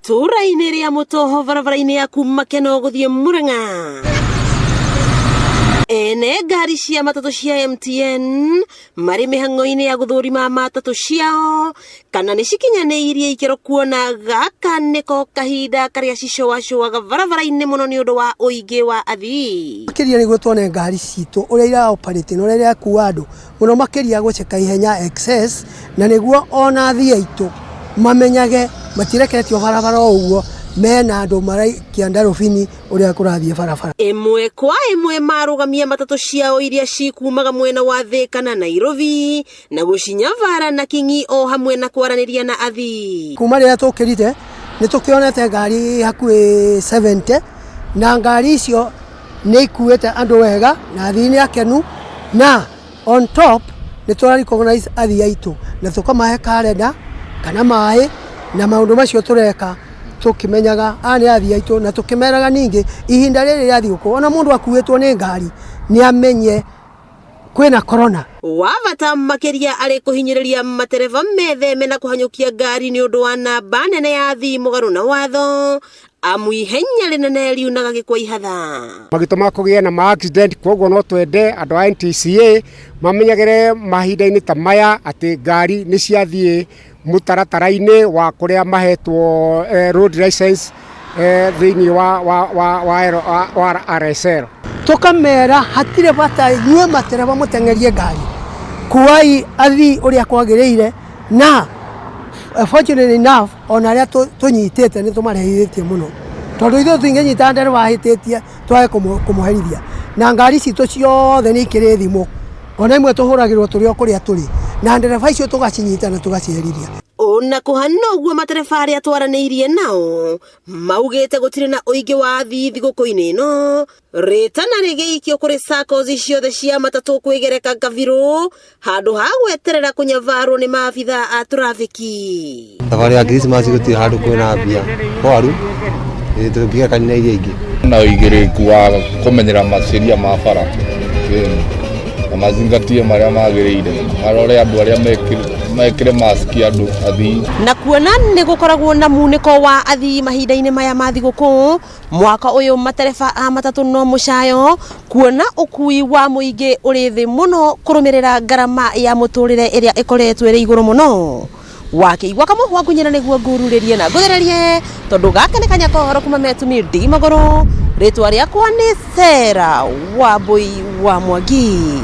Itũũra-inĩ rĩa Mũtoho barabara-inĩ ya kuma Keno gũthiĩ Murang'a. Ene ngari cia matatũ cia MTN marĩ mĩhang'o-inĩ ya gũthũrima matatũ ciao kana nĩ cikinyanĩirie ikĩro kuona gaka nĩko kahinda karĩa cicũacũaga barabara-inĩ mũno nĩ ũndũ wa ũingĩ wa athii. Makĩria nĩguo tuone ngari citũ ũrĩa ira operate na ũrĩa irakua andũ mũno makĩria gũceka ihenya excess na nĩguo ona athii aitũ mamenyage matireketio barabara o ũguo mena andũ maraikia ndarũbini ũrĩa kũrathiĩ barabara. Ĩmwe kwa ĩmwe marũgamia matatũ ciao iria cikumaga mwena wa Thĩka na Nairobi na gũcinyabara na kinyi o hamwe na kwaranĩria na athii. Kuma rĩrĩa tũkĩrire nĩ tũkĩonete ngari hakuhĩ 70 na ngari icio nĩ ikuĩte andũ wega na athii nĩ akenu na on top nĩ tũra recognize athii aitũ na tũkamahe karenda kana maĩ na maũndũ macio tũreka tũkĩmenyaga aya nĩ athii aitũ na tũkĩmeraga ningĩ ihinda rĩrĩ rĩa thigũkũ ona mũndũ akuĩtwo nĩ ngari nĩ amenye kwĩna corona. Wa bata makĩria arĩ kũhinyĩrĩria matereba metheme na kũhanyũkia ngari nĩ ũndũ wa namba nene ya athii mũgarũ na watho amu ihenya rĩnene riunaga gĩkwa ihatha. Magĩtũma kũgĩe na ma accident, koguo no twende andũ a NTCA mamenyagĩre mahinda-inĩ ta maya atĩ ngari nĩ ciathiĩ mũtaratara-inĩ wa kũrĩa mahetwo road license thĩinĩ wa RSL. Tũkamera hatirĩ bata inyuĩ matereba mũteng'erie ngari, kuai athii ũrĩa kwagĩrĩire na fortunately enough ona arĩa tũnyitĩte nĩ tũmarehithĩtie mũno tondũ ithuĩ tũtingĩnyita ndereba ahĩtĩtie twage kũmũherithia na ngari citũ ciothe nĩ ikĩrĩ thimũ ona imwe tũhũragĩrwo tũrĩ o kũrĩa tũrĩ na ndereba icio tũgacinyita na tũgaciherithia. Ona kũhana ũguo matereba arĩa twaranĩirie nao maugĩte gũtirĩ na ũingĩ wa athii thigũkũ-inĩ ĩno rĩtana rĩgĩikio kũrĩ SACCOs ciothe cia matatũ kwĩgereka kabirũ handũ ha gweterera kũnyabarwo nĩ maabitha a trafiki. Thabarĩ ya Christmas gũtirĩ handũ kwĩna mbia kwaru tũngĩgeka na iria ingĩ. Na ũigĩrĩrĩku wa kũmenyera maciria ma bara na mazingatie marĩa magĩrĩire, marore andũ arĩa mekĩre maski andũ athii. Na kuona nĩ gũkoragwo na munĩko wa athii mahinda-inĩ maya ma thigũkũ mwaka ũyũ matereba a matatũ no mũcayo kuona ũkui wa mũingĩ ũrĩ thĩ mũno kũrũmĩrĩra ngarama ya mũtũrĩre ĩrĩa ĩkoretwo ĩrĩ igũrũ mũno. Wakĩigua kamũhwa ngunyĩra nĩguo ngururĩrie na ngũthererie tondũ gaka nĩ kanya kohoro kuma Metumi ndigi magũrũ. Rĩtwa rĩakwa nĩ Sarah Wambui wa Mwangi.